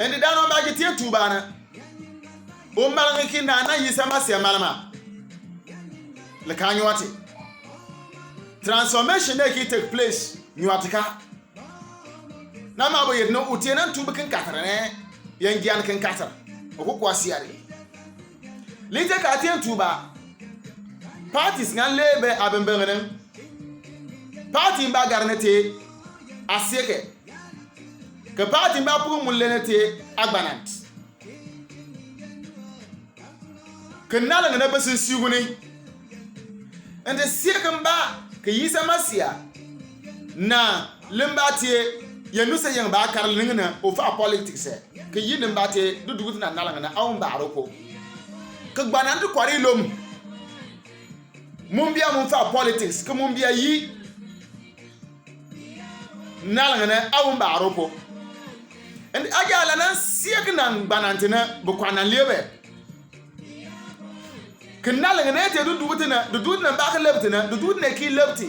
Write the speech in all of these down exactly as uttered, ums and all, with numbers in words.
Ɛnde dana ɔba gyi tien tuba ne, ɔmalnge ki nana Yisa Masia malma. Leka nyuati. Transformation ne ki take place nyuati ka. Na ma bo yet no, ɔ tien ntu bi ken katar ne, yɛn gyan ken katar. Ɔ ko kwa siari. Lite ka tien tuba. Parties ngan lebe abembeng ne. Party mba gar ne te asieke. Ke party mba pugu mule ne te agbanant. Ke naleng ne besin siuguni. Ɛnde sieke mba ke Yisa Masia. Na lemba te yenu se yeng ba kar ling ne ɔ fa politics e. Ke yi lemba te du dugu na naleng ne aw mba roko. Ke gbanant kwari lom. Mumbia mumfa politics ke mumbia yi. Naleng ne aw mba roko. Ɛnde aja la na sieke na gbanant ne bukwa na liebe. Ke naleng ne te du dugu te na, du dugu te na mba ke leb te na, du dugu te na ki leb te.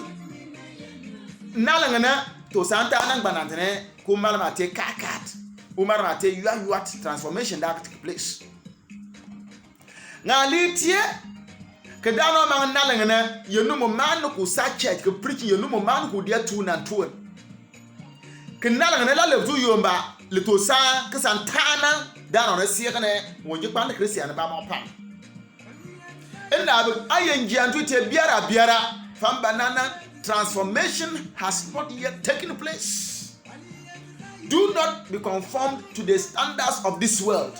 Naleng ne to santa na gbanant ne, ko malma te kakat. Ɔ malma te yua yua transformation da take place. Nga li tie, ke dana ɔmang naleng ne, yenu mo man ko sa church, ke preach yenu mo man ko dia tu nan tuan. Ke naleng ne la leb tu yomba, le to sa, ke santa na, dana ɔne sieke ne, wonje kpan Christian ba mo pam. Ɛnda bi, ayen jiantu tie biara biara, fam banana, transformation has not yet taken place. Do not be conformed to the standards of this world,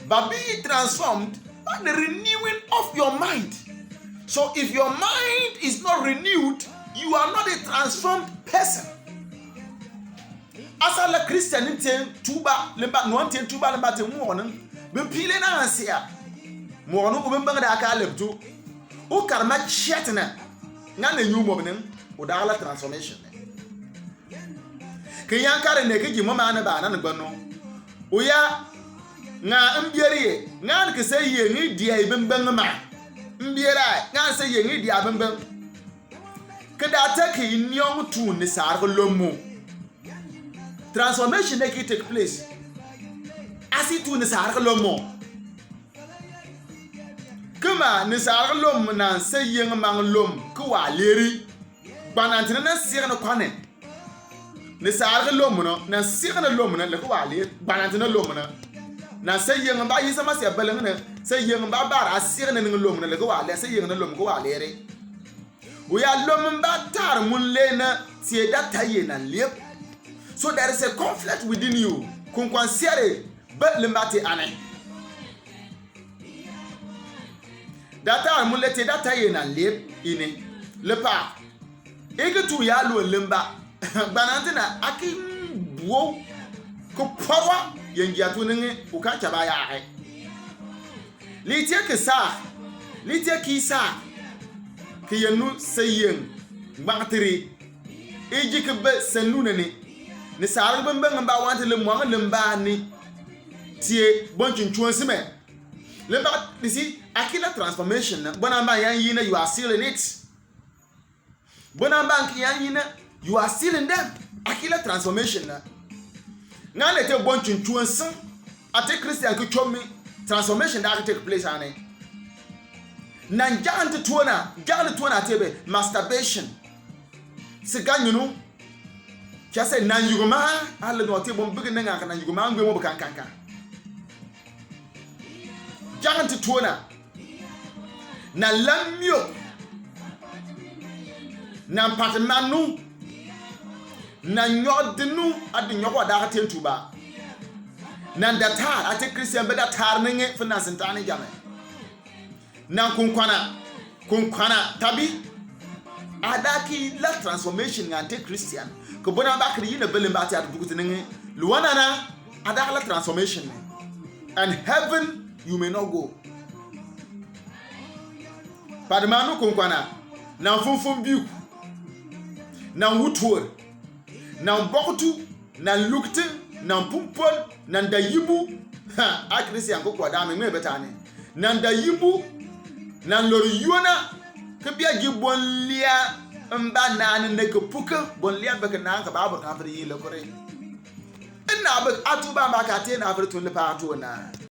but be ye transformed by the renewing of your mind. So if your mind is not renewed, you are not a transformed person. Asa la Christian ni tien tuba lemba, no tien tuba lemba te mo ne. Be pile na ansia. Mo no ɔ bembeng da ka leb tu. Ɔ karma chet na. Nga ne nyu mo ne. Ɔ da la transformation. Ke yan kare ne ke ji mo ma ne ba na ne gbanu. Ɔ ya nga mbieri ye, nga ne ke se ye ngi dia bembeng ma. Mbieri, nga ne se ye ngi dia bembeng. Ke da te ke nyong tu ne sar ke lomo. Transformation ne ki take place. Asi tu ne sar ke lomo. Kema ne sar ke lom na se yeng mang lom ke wa leri. Gbananti ne na siek ne kwane. Ne sar ke lom no, na siek ne lom ne le ke wa leri. Gbananti ne lom ne. Na se yeng ba Yisa Masia beleng ne, se yeng ba bara siek ne lom ne le ke wa leri, se yeng ne lom ke wa leri. Ɔ ya lom mba tar mun le na tie data ye na liep. So there is a conflict within you. Kunkwan siare be lemba te ane. Data mun le tie data ye na liep ini. Lepa. Eke tu ya lu lemba. Gbananti na aki buo. Ko porwa yengi atu ningi uka chaba ya ai. Litie ke sa, litie ki sa, ke yenu se yeng, ngbatiri, iji ke be senu nani, ne sar ke bembeng mba wanti le mwang le mba ni, tie bon chunchun sime. Le mba, you see, akila transformation, bona mba yan yina, you are still in it. Bona mba nki yan yina, you are still in them. Akila transformation na. Nga ne te bon chunchun sen. Ate Christian ki chomi transformation da take place ane. Na njagan te tuona, njagan te tuona te be masturbation. Siga nyunu. Kia se na yuguma, ale no te bon bigi ne nga ka na yuguma ngbe mo be kan kan kan. Njagan te tuona. Na lamyo. Na mpatemanu. Na nyɔgdinu, adi nyɔg wa daka tentu ba. Na datar, ate Christian be datar ninge, fe na sentani jame. Na kunkwana, kunkwana, tabi. Adaki la transformation nga ante Christian. Ke bona ba kiri yina bele mba ati adu dukuti ninge. Luana na, adaki la transformation. And heaven, you may not go. Pademanu kunkwana, na mfumfum biu, na wutuor, na mbokutu, na lukti, na mpumpon, na ndayibu. Ha, a Christian ko kwa dame me betane. Na ndayibu, na lor yona, ke bia gi bon lia mba na ne ke puke, bon lia beke na ka babur ka fere yi lokore. Inabah atubam a katena fürü tun lüpü ato na.